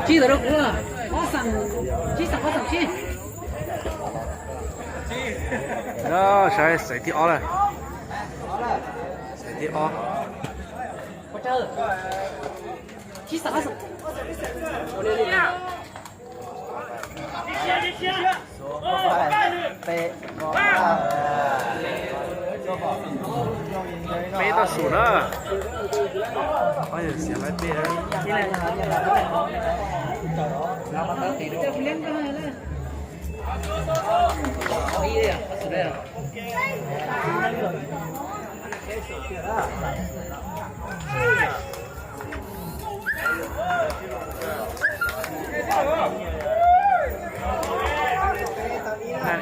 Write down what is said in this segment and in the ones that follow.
Tsib tau rau kuv, ob xeem, tsib xeem, ob xeem tsib. Saib xeem thib ob lawm. Xeem thib ob. Peb toj xum na. Ob yawg xiav laib peb.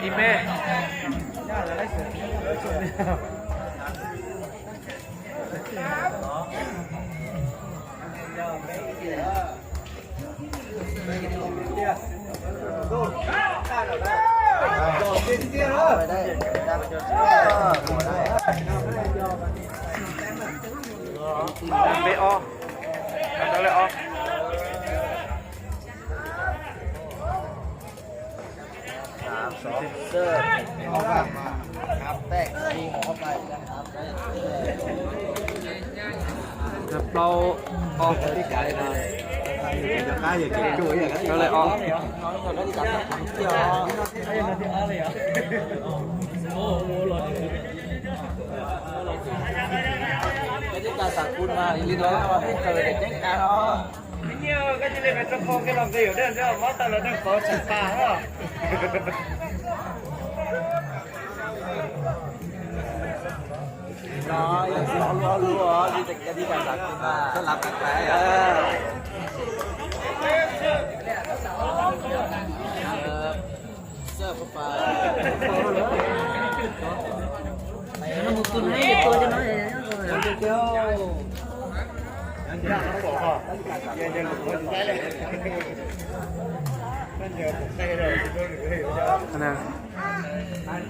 Ib me. Peb ob, dawb lej ob. Plaub ob. Dawb lej ob.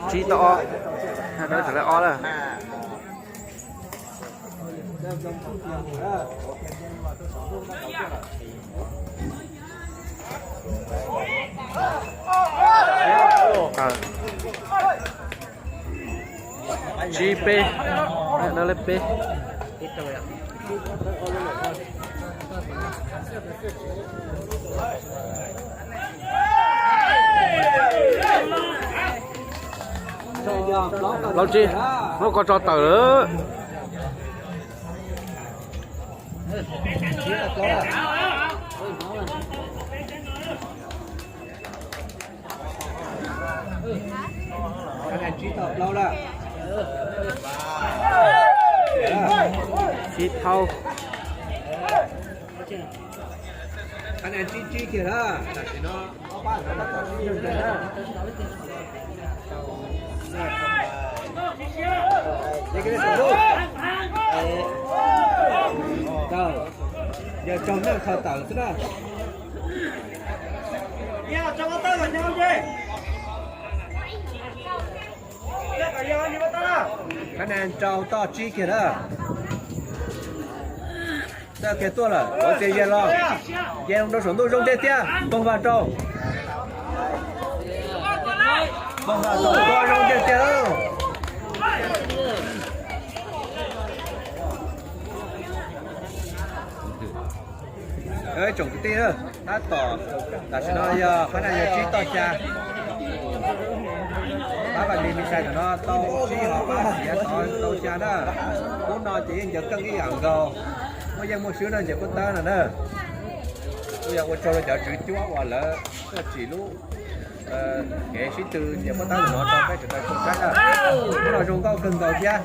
Tsib tau ob, dawb tawm lej ob lawm. Tsib peb, dawb lej peb. Lauj Tsib, muab koj tso tawm lawm. Tsib thaub. Qhab ntawd tsib tsib kiag na, tam sim no ob pab tab tom sib nyoog ntawd na. Yog tsaug neej khaws tawm xwb na. Qhab ntawd rau toj tsib kiag na. Txawj kiag tuaj lawm, ua txias ze los. Ces rau saum ntuj zoo tiag tiag, poog vam rau. Poog vam rau, zoo tiag tiag. Tsoom kwv tij, tab tom tam sim no yog qhab na yog tsib toj xya. Pab Vam Lis me ntsis ntawm no tau tsib hov pab xiav tod tau xya na. Hnub no ces yeej ncaws keej ib yam nkaus, muaj yeej muaj swb no ncaws puab tawb no na. Kuj yog ua tsaug rau cov tswv cuab uas lawv tsim lub kev sib tw ncaws puab tawb ntawm no rau peb sawv daws koom saib na. Hnub no zoo nkauj kawg nkaus thiab.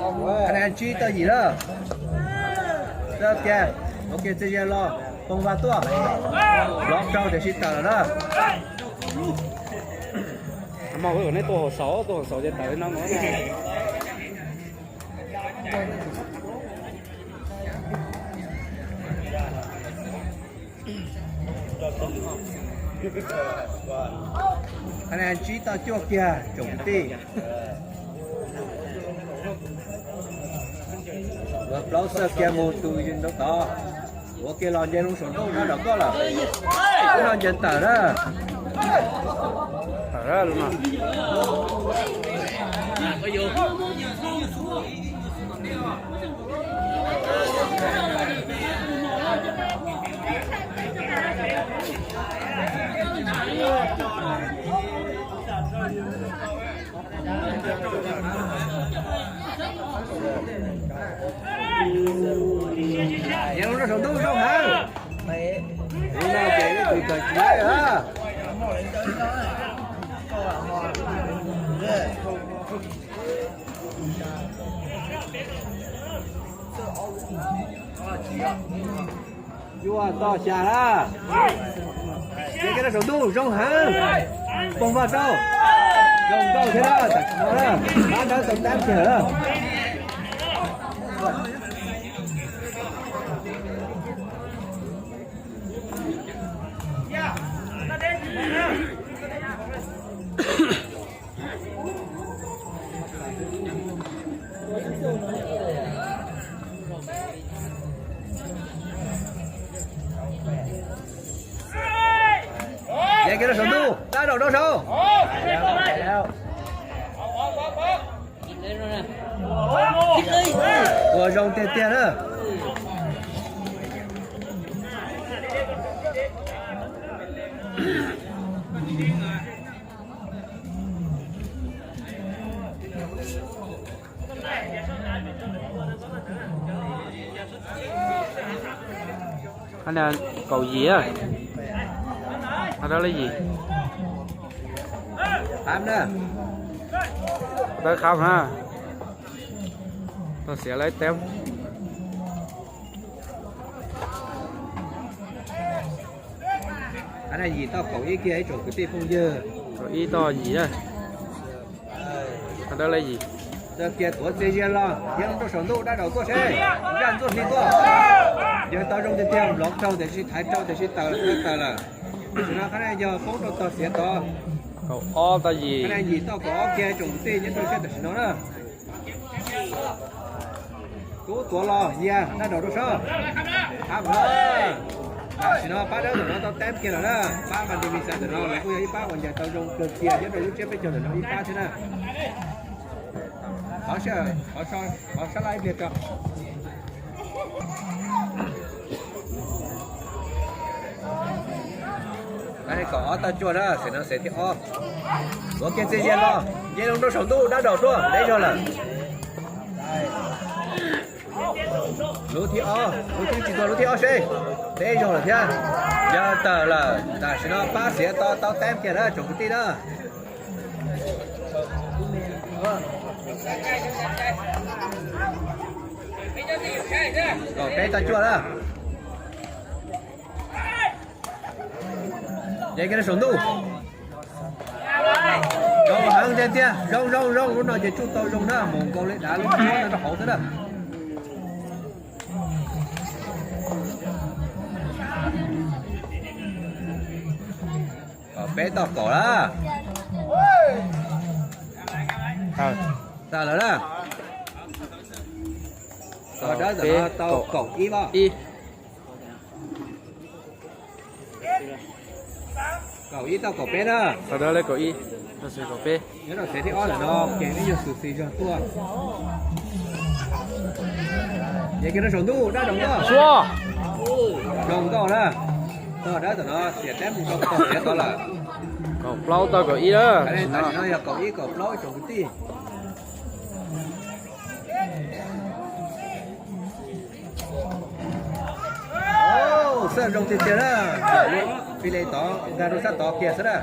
Qhab na tsib toj yim na. Txawj kiag, ua kiag txias ze los, poog vam tuaj. Lov rau tiam sis tawm lawm na. Mog, neb tuaj hauv saum, tuaj hauv saum ces tawm li no. Qhab na tsib toj cuaj kiag tsoom kwv tij. Plaub txawj kiag mus tus rau tod. Ua kiag los nce loo saum ntuj dab daum tuaj lawm. Lub no nce tawm na. Tawm na lub no. Nce loo rau saum ntuj zoo heev. Tus no ces tus tawm txiv a. Cuaj tog xya na. Nce kiag rau saum ntuj zoo heev. Poog vaj rau. Zoo nkauj thiab na, tam sim no na. Pab dawb tau tab kiag lawm. Nce kiag rau saum ntuj, dab daum rau saud. Ua zoo tiag tiag na. Kaum yim, dawb lab yim. Dawb qab na. Tau xiav lawm teb. Yim toj kaum ib kiag ib tsoom kwv tij phooj ywg. Kaum ib toj yim na. Dawb lab yim. Txawj kiag tuav txias zias los, nce loo rau saum ntuj dab daum tuaj seb, zaj ntxuaj hli tuaj. Yog tau zoo tiag tiag nplov raug tiam sis thaiv raug tiam sis tawm tawm lawm. Tam sim no qhab naj yog poob rau tog xiav tod. Kaum ob toj yim. Qhab naj yim toj kaum ob kiag tsoom kwv tij nyob rau siab tam sim no na. Tub tuav los yias dab daum rau sab. Tam sim no pab dawb ntawm no tau tab kiag lawm na, pab Mas Nti Mis Xas ntawm no lawv kuj yog ib pab uas ncaws tau zoo kawg kiag nyob rau lub tsiab peb caug ntawm no ib pab thiab na. Qhov sab laj ib pliag tso. Kaum ob toj cuaj na, xeem no xeem thib ob. Tuav kiag txias zias los, nce loo rau saum ntuj dab daum tuaj, deb zog lawm. Lub thib ob, lub thib tsis tuag lub thib ob seb, deb zog lawm thiab. Yog tawm lawm, tam sim no pab xiav tau tab kiag na tsoom kwv tij na. Kaum peb toj cuaj na. Nce kiag rau saum ntuj. Zoo heev tiag tiag, zoo zoo zoo, lub no ces tsuj tau zoo na, mus nkaus li dav lub cuab no rau hauv xwb na. Kaum peb toj kaum na. Tag lawm na. Tau dawb ntawm no tau kaum ib os. Kaum ib tau kaum peb na. Tau dawb lawm kaum ib, tau xeem kaum peb. Nyob rau xeem thib ob ntawm no ces ib nyuag xwm xis zog tuaj. Ces kiag rau saum ntuj dab daum tuaj. Zoo nkauj na. Tau dawb ntawm no xiam tab mus rau kaum peb tod lawm. Kaum plaub tau kaum ib na. Tam sim no yog kaum ib kaum plaub tsoom kwv tij. Xab zoo tiag tiag na. Pib li tod nkag rau sab tod kiag xwb na.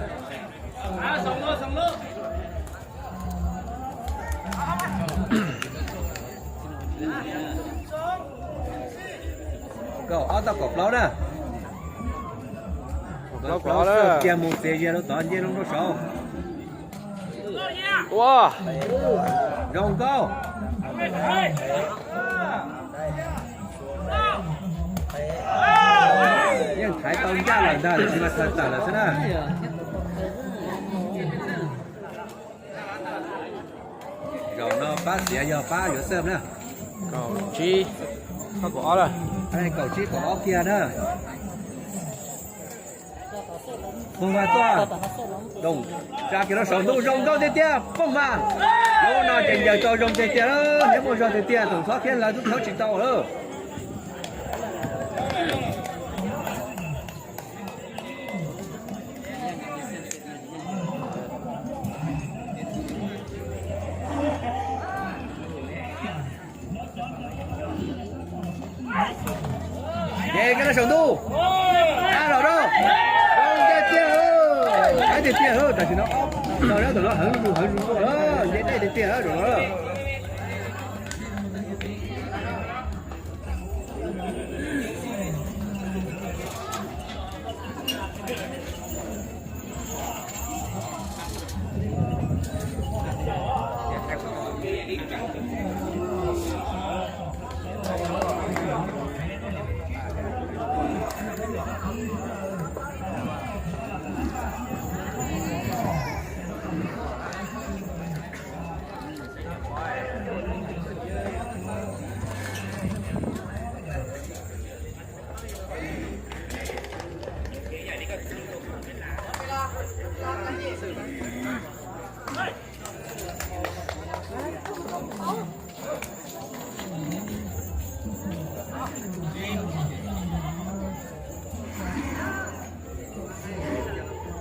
Kaum ob tau kaum plaub na. Kaum plaub xwb kiag mus txias zias rau tod nce loo rau saud. Ua, zoo nkauj. Yeej thaiv tau ncaj lawm ntag, tiam sis mas txhawm tawm lawm xwb na. Zaum no pab xiav yog pab yuav xab na. Kaum tsib, kaum ob lawm. Kaum tsib kaum ob kiag na. Phooj Vaj tuaj, Doom tsa kiag rau saum ntuj zoo nkauj tiag tiag Phooj Vaj. Lub no ces ncaws tau zoo tiag tiag, neb muaj zog tiag tiag, thaum txhob khiab lawv tub thaub tsis tau lawm. Ces koj saum ntuj, a los rau, zoo tiag tiag, haib tiag tiag, tam sim no ob tog tam no heev zus heev zus tuaj, nce dej tiag tiag zaum no.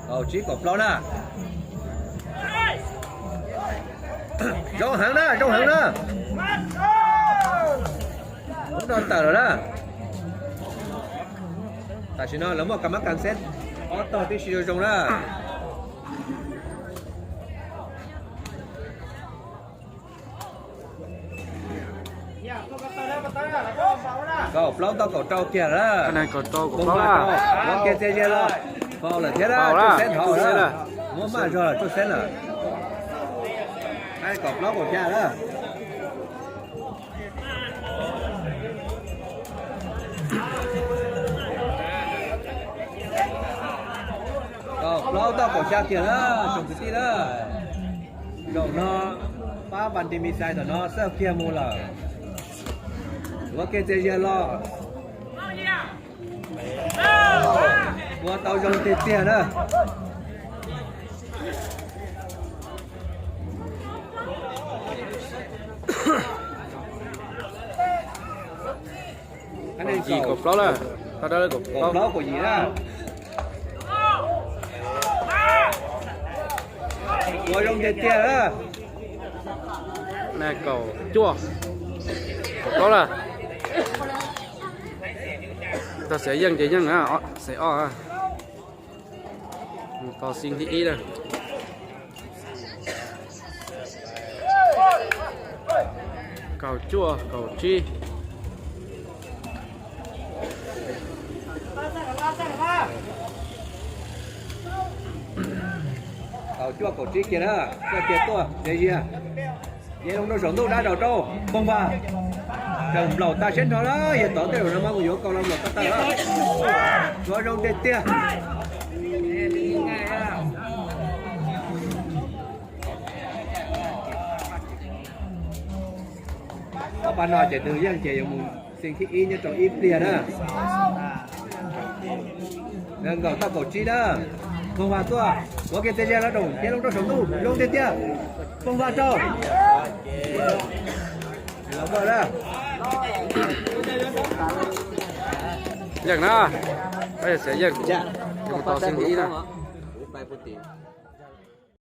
Kaum tsib kaum plaub na. Zoo heev na, zoo heev na. Lub no tawm lawm na. Tam sim no lawv muaj kas mab kas xeb ob tog tib si zoo zoo na. Kaum plaub tau kaum rau kiag lawm. Kaum rau, kaum plaub, ua kiag txias zias los faus lawm thiab na, tsuj xeb nthav lawm. Muab maj zog lawm, tsuj xeb lawm. Kaum plaub kaum xya lawm. Kaum plaub tau kaum xya kiag na, tsoom kwv tij na. Zaum no pab Vas Tis Mis Xais tom no xaj kiag mus lawm. Ua kiag txias zias los. Ua tau zoo tiag tiag na. Yim kaum plaub lawm, kaum plaub kaum yim na. Ua zoo tiag tiag na. Kaum cuaj, kaum plaub lawm. Tau xeem yeej ces yeej, xeem ob. Mus tau xeem thib ib na. Kaum cuaj kaum tsib. Kaum cuaj kaum tsib kiag na, txoj kiag tuaj txias zias. Nce loo rau saum ntuj dab rau rau Phooj Vaj. Tseem nplaum tag siab nrho na, yog tod tej zaum no mas kuj yuav kaus los nplaum tag tag na. Ua zoo tiag tiag. Ob pab no ces nws yeej ces yuav mus xeem thib ib nyob rau ib pliag na. Kaum tau kaum tsib na. Phooj Vaj tuaj, ua kiag txias zias los rau, nce loo rau saum ntuj zoo tiag tiag. Phooj Vaj rau. Yeej na, yeej, mus tau xeem thib ib na.